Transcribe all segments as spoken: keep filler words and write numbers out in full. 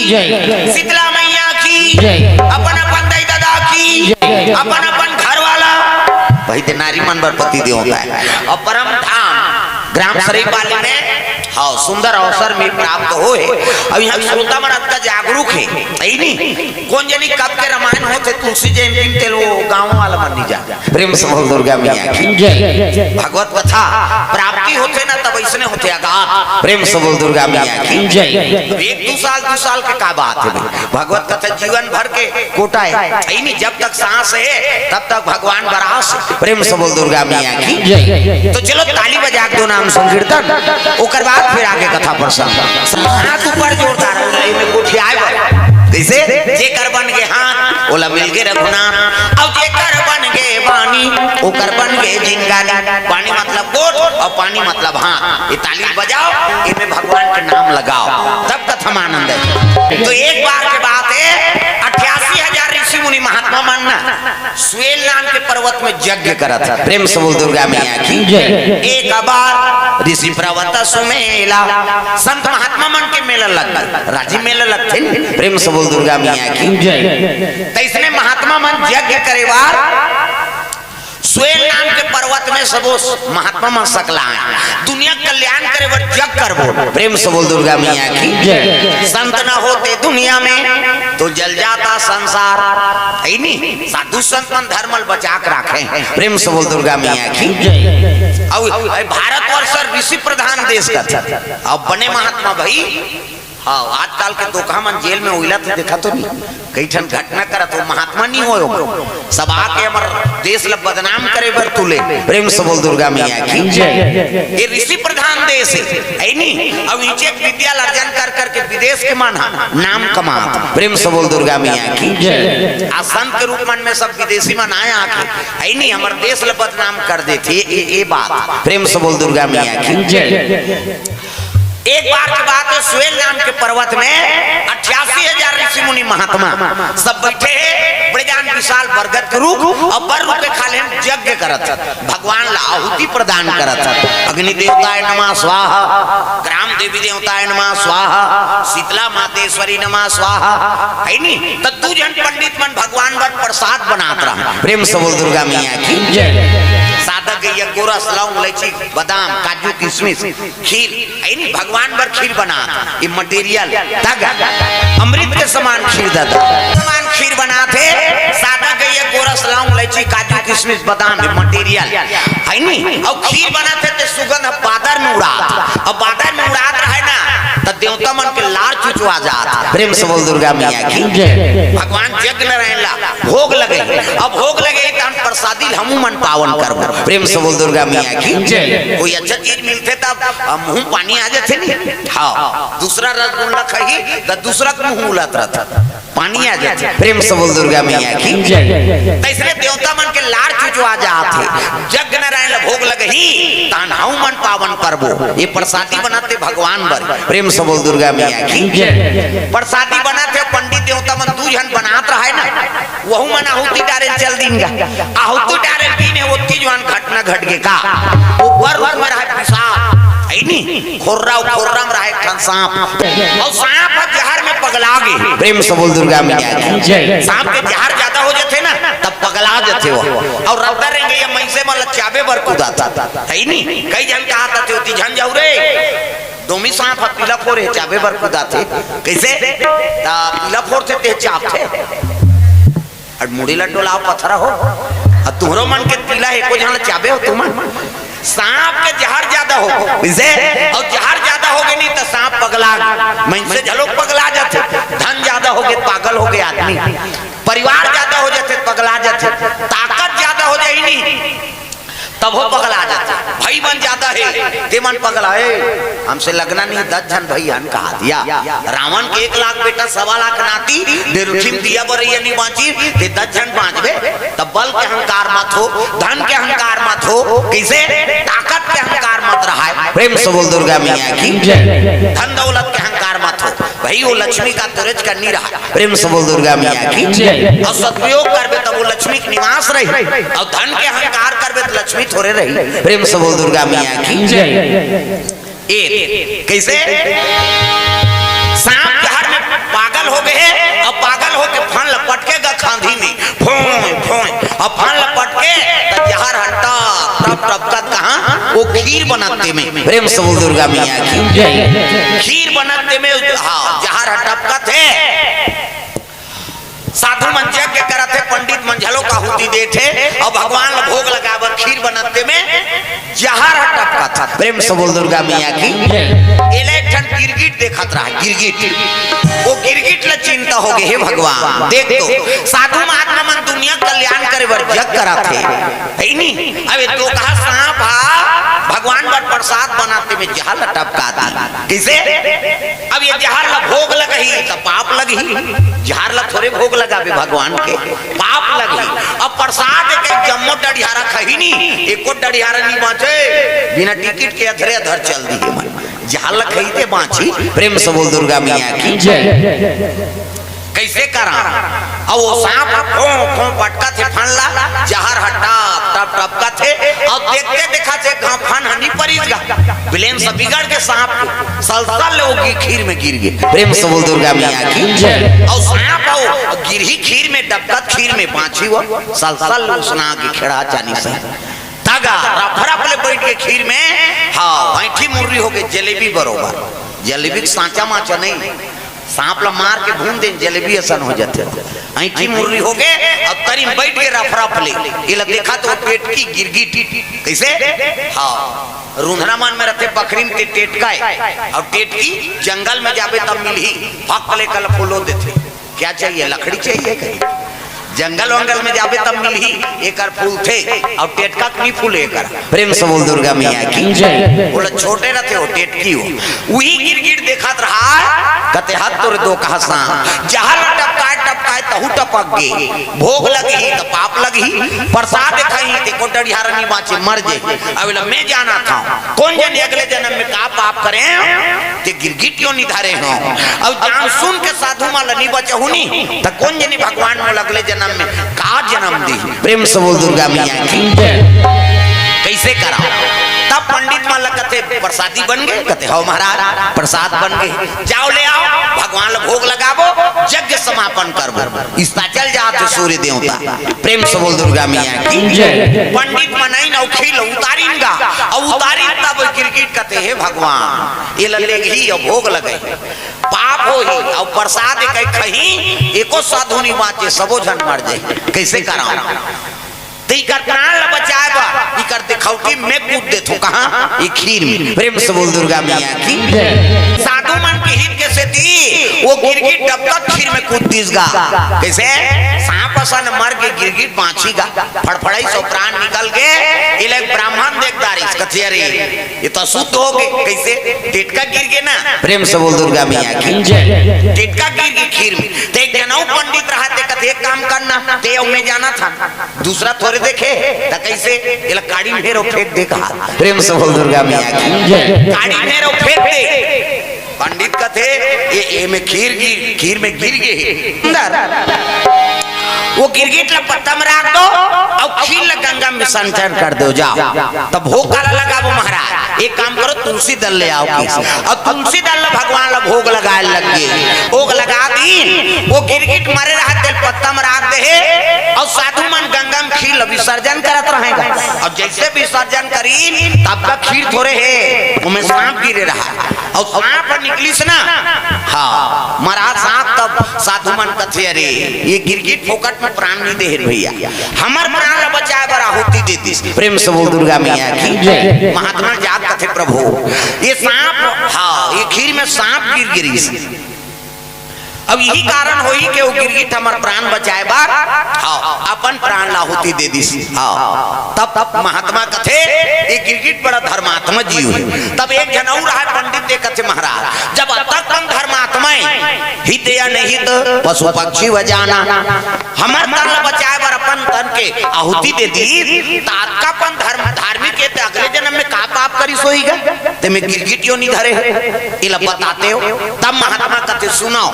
जय। शीतला मैया की जय। अपन अपन दाई ददा की जय। अपन अपन घर वाला भाई ते नारी मन बर पति देवता हे। अउ परम धाम ग्राम सरई पाली में हाँ सुंदर अवसर में प्राप्त होय। अउ इहाँ श्रोता मन अतका जागरूक हे, हे नी? कोन जनी कब के रामायण होथे तुलसी जयंती में तेल वो गाँव वाला मन नहीं जाने। प्रेम से बोल दुर्गा मैया की जय। भगवत कथा प्राप्ति होथे ना तब अइसने होथे अगाध। प्रेम से बोल दुर्गा मैया की जय। अब एक दू साल दू साल के का बात हे भाई, भगवत कथा जीवन भर के कोटा हे, हे नी? जब तक सांस हे तब तक भगवान बरास। प्रेम से बोल दुर्गा मैया की जय। तो चलो ताली बजा के दो नाम संकीर्तन, ओकर बाद फिर आगे कथा प्रसंग। हाथ ऊपर जोरदार हो जाए, में कोठियाए बर। कैसे? जेकर बन के हाथ, ओला मिल के रघुनाथ। अब जेकर बन के बानी, ओकर बन के जिंगानी। बानी मतलब गोठ अउ पानी मतलब हाथ। ये ताली बजाओ, इमे भगवान के नाम लगाओ, तब कथा में आनंद हे। तो एक बार के बात हे, अट्ठासी हजार ऋषि मुनि महात्मा मन ना स्वेल नाम के पर्वत में यज्ञ करत हे। प्रेम से बोल दुर्गा मैया की जय। एक बार ऋषि पर्वत सुमेला, संत महात्मा मन के मेला लग गए, राजी मेला लगथे नी। प्रेम से बोल दुर्गा मैया की जय। तइसने महात्मा मन यज्ञ करे बर स्वेल नाम के पर्वत में सबो महात्मा मन सकलाय, दुनिया कल्याण करे बर जग करबो। प्रेम से बोल दुर्गा मैया की जय। संत न होते दुनिया में तो जल जाता संसार, हे नी? साधु संत मन धर्म ल बचा के राखे। प्रेम से बोल दुर्गा मैया की जय। अउ अउ भारतवर्ष ऋषि प्रधान देश का था। अब बने महात्मा भाई हाँ, आजकल के धोखा मन जेल में उइला तो देखा तो नहीं, कई ठन घटना करत हो, महात्मा नहीं होय हो, सब आके हमर देश ल बदनाम करे बर तुले। प्रेम से बोल दुर्गा मैया की जय। ये ऋषि प्रधान देश हे, हे नी? अउ इचे विद्या ल अर्जन कर करके विदेश के मन हा नाम कमात। प्रेम से बोल दुर्गा मैया की जय। आ संत के रूप मन में सब विदेशी मन आए आके, हे नी? हमर देश ल बदनाम कर देथे, ये, ये बात। प्रेम से बोल दुर्गा मैया की जय। एक बार के बात हे, स्वेल नाम के पर्वत में अट्ठासी हजार ऋषि मुनि महात्मा सब बैठे हे, बड़े जान विशाल बरगद के रूख अउ बर रूख के खाले में यज्ञ करत हे, भगवान ला आहुति प्रदान करत हे। अग्नि देवताय नमः स्वाहा, ग्राम देवी देवताय नमः स्वाहा, शीतला मातेश्वरी नमः स्वाहा, हे नी? त दू झन पंडित मन भगवान बर प्रसाद बनात रहा। प्रेम से बोल दुर्गा मैया की जय। सादा गैया, गोरस, लौंग, इलायची, बादाम, काजू, किशमिश, खीर, हे नी? भगवान बर खीर बनात, ये material, तग, अमृत के समान खीर दे दे। समान खीर बनात हे, सादा गैया, गोरस, लौंग, इलायची, काजू, किशमिश, बादाम, ये material, हे नी? अउ खीर बनात हे ते सुगंध बादर में उड़ात, अउ बादर में उड़ात रहे ना, त देवता मन के लार चुचवा जात। प्रेम से बोल दुर्गा मैया की जय। भगवान जग नारायण ला भोग लगे, अउ भोग लगे तहन प्रसादी ल हमू मन पावन करबो। प्रेम से बोल दुर्गा मैया की जय। कोई अच्छा चीज मिलथे तब, अ, मुंह पानी आ जाथे नी। हाँ, दूसरा रसगुल्ला खाही त दूसरा के मुंह उलत रहत, पानी आ जाथे। प्रेम से बोल दुर्गा मैया की जय। तइसने देवता मन के लार चुचवा जात हे। जग नारायण ल भोग लगही, तहन हमू मन पावन करबो। ये प्रसादी बनाथे भगवान बर। प्रेम से बोल दुर्गा मैया की जय। प्रसादी बनाथे, पंडित देवता मन दू झन बनात रहे ना, वहू मन आहुति डारे चल दिन गा। आहुति डारे दिन हे, ओतकी जुवान घटना घट गे का। ऊपर रूख में रहे विशाल, हे नी? खोर्रा, खोर्रा में रहे एक ठन सांप। अउ सांप ह जहर में पगला गे। प्रेम से बोल दुर्गा मैया की जय। सांप के जहर जादा हो जाथे ना, तब पगला जाथे वो। अउ रद्दा रेंगइया मइनसे मन ल चाबे बर कुदाथे, हे नी? कई झन कहत हे, "ओती झन जाऊ रे, डोमी सांप ह पीला फोर हे, चाबे बर कुदाथे।" कइसे? त पीला फोरथे ते चाबथे। अउ मुड़ी ल डोलाव पथरा हो। अउ तुहरो मन के पीला हे, एको झन ल चाबे हो तुमन। सांप के जहर जादा हो, कइसे? अउ जहर जादा हो गे नी त सांप पगला गे। मइनसे घलो पगला जाथे। धन जादा हो गे, पागल हो गे आदमी। परिवार जादा हो जाथे, पगला जाथे। ताकत जादा हो जाही नी, तभो पगला जाथे। भई मन जादा हे, ते मन पगला हे। हमसे लगना नहीं, दस झन भई हन कहा दिया। रावण के एक लाख बेटा, सवा लाख नाती, डेरुठी म दिया बरइया नी बांची, ते दस झन बांचबे। त बल के अहंकार मत हो, धन के अहंकार मत हो, कइसे? ताकत के अहंकार मत रहाय। प्रेम से बोल दुर्गा मैया की जय। धन दौलत के अहंकार मत हो, भई वो लक्ष्मी का तुरज करनी रहा। प्रेम से बोल दुर्गा मैया की जय। अउ सदुपयोग करबे तब वो लक्ष्मी के निवास रही, अउ धन के अहंकार करबे त लक्ष्मी थोरे रही। प्रेम से बोल दुर्गा मैया की जय। ए, कइसे? सांप जहर में पागल अब फन ल पटके त जहर ह टप टप टपकत कहाँ, वो खीर बनत तेमे। प्रेम से बोल दुर्गा मैया की। जय। खीर बनत तेमे, हाँ, जहर ह टपकत हे। साधु मन यज्ञ करत हे, पंडित मन घलो आहुति देत हे, अउ भगवान ल भोग लगाए बर खीर बनत तेमे जहर ह टपकत हे। प्रेम से बोल दुर्गा मैया की। जय। एला एक ठन गिरगिट देखत रहा, गिरगिट। वो गिरगिट ल चिंता होगे, हे भगवान, देख तो, साधु महात्मा मन दुनिया कल्याण करे बर यज्ञ करत हे, हे नी? अब ये दोकहा सांप हा भगवान बर प्रसाद बनत तेमे जहर ल टपका दी। कइसे? अब ये जहर ल भोग लगही त पाप लगही, जहर ल थोरे भोग लगाबे भगवान के, पाप लगही। अब प्रसाद के जम्मो डढ़ियारा खही नी, एको डढ़ियारा नी बाँचे, बिना टिकट के अधरे अधर चल दिहे मन। जहर ल खही ते बाँची। प्रेम से बोल दुर्गा मैया की। जय। कइसे करा? अउ वो सांप फों फों पटकत हे फन ला, जहर ह टप टप टपकत हे, अउ देखते देखत हे घां फन ह नी परिस गा। बिलेन से बिगड़ के सांप के सलसल ले वो गी-, खीर में गिर गे। प्रेम से बोल दुर्गा मैया की। जय। अउ सांप अउ गिरही खीर में, डबकत खीर में, बाँची वो सलसल ले उसना के खेड़ा चानी से। तगा रफ रफ ले बइठ गे खीर में, हाँ, ऐंठी मुर्री होगे जलेबी बरोबर। जलेबी के सांचा माचा नहीं, सांप ला मार के भून देन, जलेबी असन हो जाथे। ऐंठी मुर्री होगे, अब तरी में बइठ गे रफ रफ ले। एला देखा तो टेटकी गिरगिट। कइसे? हाँ, रुंधरा मन में रथे बखरी में ते टेटका हे, अउ टेटकी जंगल में जाबे तब मिलही, फक ले कल फूलो देथे। क्या चाहिए? लकड़ी चाहिए कहीं? जंगल वंगल में जाबे तब मिलही, एकर फूलथे, अउ टेटका के नी फूले एकर। प्रेम से बोल दुर्गा मैया की। जय। बोला छोटे रथे हो, टेटकी हो। उही गिरगिट देखत रहा, कथे हद तोरे दोकहा सांप, जहर ल टपकाए टपकाए तहू टपक गे, भोग लगही त पाप लगही, प्रसाद खही ते को डढ़ियारा नी बाँचे, मर जे। अब एला मैं जानत हँव, कोन जनी अगले जनम में का पाप करे, ते गिरगिट योनि धरे हँव। अउ जान सुन के साधु मन ल नी बचहूँ नी, त कोन जनी भगवान मोला अगले जनम में का जनम दिही। प्रेम से बोल दुर्गा मैया की। जय। कइसे करा? तब पंडित मन ल कथे, "प्रसादी बन गे?" कथे, "हव महाराज, प्रसाद बन गे।" जाओ ले आओ, भगवान ल भोग लगाबो, यज्ञ समापन करबो। अस्ताचल जात हे सूर्य देवता। प्रेम से बोल दुर्गा मैया की। जय। पंडित मन आइन अउ खीर ल उतारिन गा, अउ उतारिन तब गिरगिट कथे, "हे भगवान, एला लेगही अउ भोग लगही, पाप होही, अउ प्रसाद एकर खही, एको साधु नी बाँचे, सबो झन मर जाही। कइसे कराओ?" त इकर प्राण ल बचाए बर इकर देखौटी में कूद देथों। कहाँ? ये खीर में। प्रेम से बोल दुर्गा मैया की। जय। साधु मन के हित के सेती वो गिरगिट डबकत खीर में कूद दिस गा। कइसे? सांप असन मर गे, गिरगिट बाँची गा। फड़फड़ाइस अउ प्राण निकल गे। एला एक ब्राह्मण देख डारिस, कथे, "अरे, ये तो अशुद्ध हो गे।" कइसे? टेटका गिर गे ना। प्रेम से बोल दुर्गा मैया की। जय। टेटका गिर गे खीर में। त एक जन अउ पंडित रहा, ते कथे, "एक काम करना, ते अउ मैं जानत हन।" दूसरा थोरे देखे, त कइसे? एला काड़ी में हेर अउ फेंक दे कहा। प्रेम से बोल दुर्गा मैया की। जय। काड़ी में हेर अउ फेंक दे। पंडित कथे, "ये, ये में खीर गिर, खीर में गिर गे हे। अंदर वो गिरगिट ला पत्ता में राख दो, अउ खीर ला गंगा में विसर्जन कर दो, जाओ।" तब भोग काला लगाबो महाराज? एक काम करो, तुलसी दल ले आओ कइसे। अउ तुलसी दल ला भगवान ला भोग लगाए लग गे। भोग लगा दीन, वो गिरगिट मरे रहा, तेला पत्ता में राख दे हे, अउ साधु मन गंगा में खीर ला विसर्जन करत रहे गा। अउ जइसे विसर्जन करीन, तब का खीर थोरे हे, ओमे सांप गिरे रहा, अउ सांप निकलिस ना, हाँ, मरा सांप, तब साधु मन कथे, "अरे, ये गिरगिट फोकट में प्राण नी दे हे भइया, हमर प्राण ला बचाए बर आहुति दे दिस।" प्रेम से बोल दुर्गा मैया की। जय। महात्मा जात कथे, "प्रभु, ये सांप, हाँ, ये खीर में सांप गिर गिरिस।" अब यही कारण होही के वो गिरगिट हमर प्राण बचाए बर, हाँ, अपन प्राण ला आहुति दे दिस। हाँ, तब, तब महात्मा कथे, ये गिरगिट बड़ा धर्मात्मा जीव हे। तब एक जन अउ रहा पंडित, ते कथे, "महाराज, जब अतकन धर्मात्मा हे, हित या नहीं तो पशु पक्षी व जाना, हमर तन ला बचाए बर अपन तन के आहुति दे दिस, त अतका अपन धर्म, धार्मिक हे, त अगले जनम में का पाप करिस होही गा?" ते में गिरगिट योनि धरे हे, एला बताते हो। तब महात्मा कथे, "सुनो,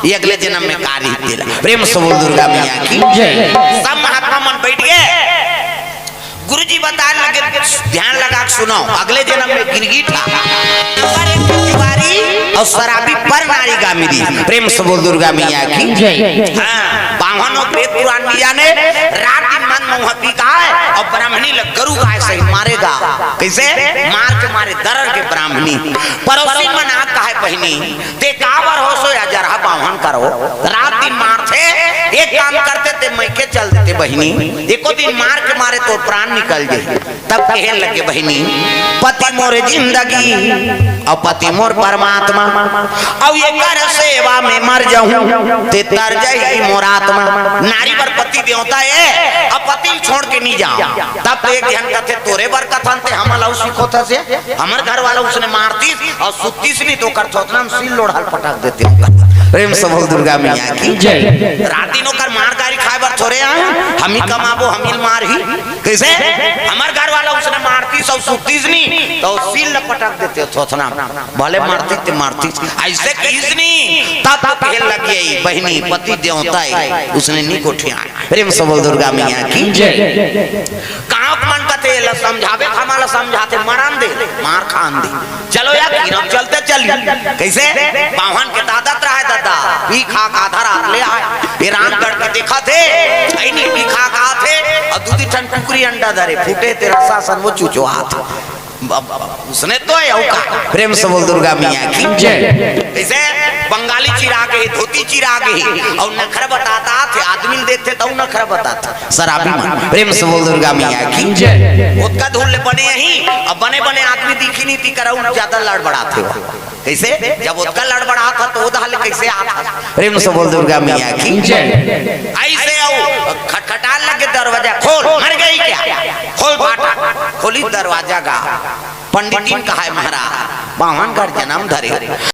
ये अगले जनम में का रही तेला।" प्रेम से बोल दुर्गा मैया की। जय। सब महात्मा मन बइठ गे, गुरुजी बताए लगे, "ध्यान लगा के सुनो, अगले जनम में गिरगिट हा, नंबर एक तिवारी अउ शराबी पर नारी गामिनी।" प्रेम से बोल दुर्गा मैया की। जय। हाँ, पाँव मानो वेद पुराण भी जाने, रात दिन मन मुंह पी खाए अउ ब्राह्मणी ल गरु गाय सही मारेगा। कइसे? मार के मारे दरर के ब्राह्मणी। परोसी मन आ कहे बहिनी, ते काबर होसो या जरहा बाम्हन करो, रात दिन मारथे, एक काम करते ते मइके चल देते बहिनी, एको दिन मार के मारे तोर प्राण निकल जाही। तब कहे लगे बहिनी, पति मोर जिंदगी अउ पति मोर परमात्मा, अउ एकर सेवा में मर जाहूं ते तर जाही मोर आत्मा। नारी बर पति देवता ए, अउ पति ल छोड़ के नहीं जाओ। तब तो एक झन कथे तोरे बर कथन ते हमन ला सिखोथस, हमर घर वाला उसने मारतीस अउ सुत्तीस नहीं तो ओकर थोथना म सील लोढ़ा ल पटक देते। प्रेम से बोल दुर्गा मैया की जय। रात दिन ओकर मार गारी खाए बर थोरे आए, हम ही कमाबो, हम ही मारही। कइसे? हमर घर वाला उसने मारतीस अउ सुत्तीस नहीं तो सील ल पटक देते थोथना म। भले मारतीस ते मारतीस, अइसे कहिस नहीं, तब तो कहे लगे बहिनी पति देवता ए, उसने नहीं गोठियाए। प्रेम से बोल दुर्गा मैया की जय। गांव के मन कथे ल समझाबे, हमला समझाथे, मरन दे, मार खान दे। चलो यार, किरम चलते चली। कइसे? बाम्हन के आदत रहे ददा, पी खा के आधा रात ले आए। ये रामगढ़ के देखथे, अइनी पी खा के आथे, अउ दू दी ठन कुकरी अंडा धरे, फूटे ते रसा सन वो चुचवात। अब, अब उसने तो हे, अउ का? प्रेम से बोल दुर्गा मैया की जय। कइसे? बंगाली चिराग हे, धोती चिराग हे, अउ नखरा बताता थे, आदमी ल देखथे त नखरा बताता। शराबी मन, प्रेम से बोल दुर्गा मैया की जय। ओतका धूल ले बने अही, अब बने बने आदमी दिखी नहीं ती करऊ ज्यादा लड़बड़ाथे हो। कइसे? जब ओतका लड़बड़ाथा त ओ दहा ले कइसे आथा? प्रेम से बोल दुर्गा मैया की जय। अइसे अउ खटखटान लगे दरवाजा, खोल, मर गई क्या? खोल फाटक, खोली दरवाजा गा। पंडितिन कहाय महाराज, बाम्हन घर जनम धरे हो।